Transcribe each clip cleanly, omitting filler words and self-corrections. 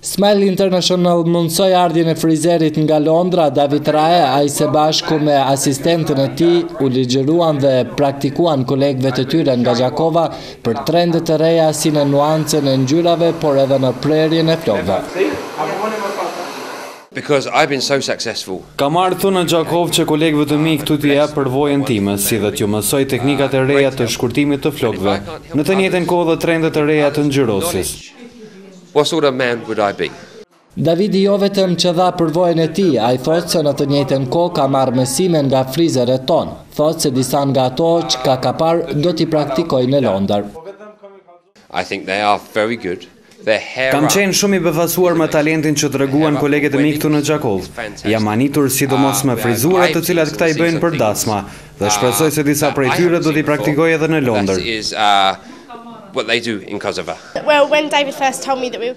Smile International mundësoi ardhjen e frizerit nga Londra, David Rae, ai së bashku me asistentën e tij u ligjëruan dhe praktikuan kolegëve të tyre nga Gjakova për trende të reja si në nuancën e ngjyrave, por edhe në prerjen e flokëve. Because I've been so successful. Kam ardhur këtu në Gjakovë që kolegëve të mi këtu t'i jap përvojën time, si dhe t'ju mësoj teknikat e reja të shkurtimit të flokëve, në të njëjtën kohë dhe trende të reja të ngjyrosjes. What sort of man would I be? Davidi jo vetëm që dha përvojën e tij, ai thotë se në të njëjtën kohë ka marrë mësime nga frizerët tonë. Thotë se disa nga ato çka ka parë do t'i praktikojë në Londër. I think they are very good. Their hair Kam qenë shumë i befasuar me talentin që treguan kolegët e mi këtu në Gjakovë. Jam mahnitur sidomos me frizurat të cilat këta i bëjnë për dasma dhe shpresoj se disa prej tyre do t'i praktikoj edhe në Londër. What they do in Kosovo.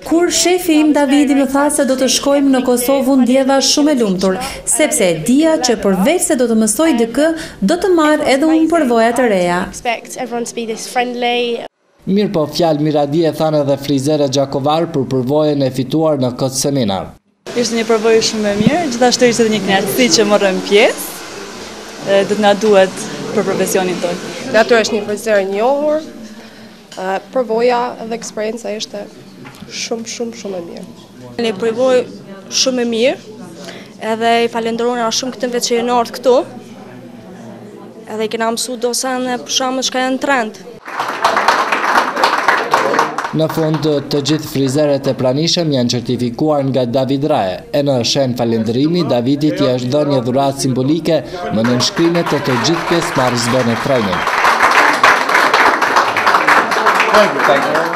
Kur shefi im Davidi më tha se do të shkojmë në Kosovë u ndjeva shumë e lumtur, sepse e dija që përveç se do të mësoj dikë, do të marr edhe unë përvoja të reja. Mirëpo fjalë miradie thanë edhe frizerët gjakovarë për përvojën e fituar në këtë seminar. Ishte një përvojë shumë e mirë, gjithashtu ishte edhe një kënaqësi që morëm pjesë. Do të na duhet për profesionin tonë. Natyrisht një frizer i njohur, përvoja dhe eksperienca ishte shumë shumë shumë e mirë. Një përvojë shumë e mirë, edhe i falenderojna shumë këtyne që janë ardhë këtu, edhe i kena mësu do sene për shembull çka janë trend. Në fund, të gjithë frizerët e pranishëm janë certifikuar nga David Rae, e në shenjë falënderimi, Davidit i është dhënë një dhuratë simbolike me nënshkrimet e të gjithë pjesëmarrësve në trajnim. Thank you.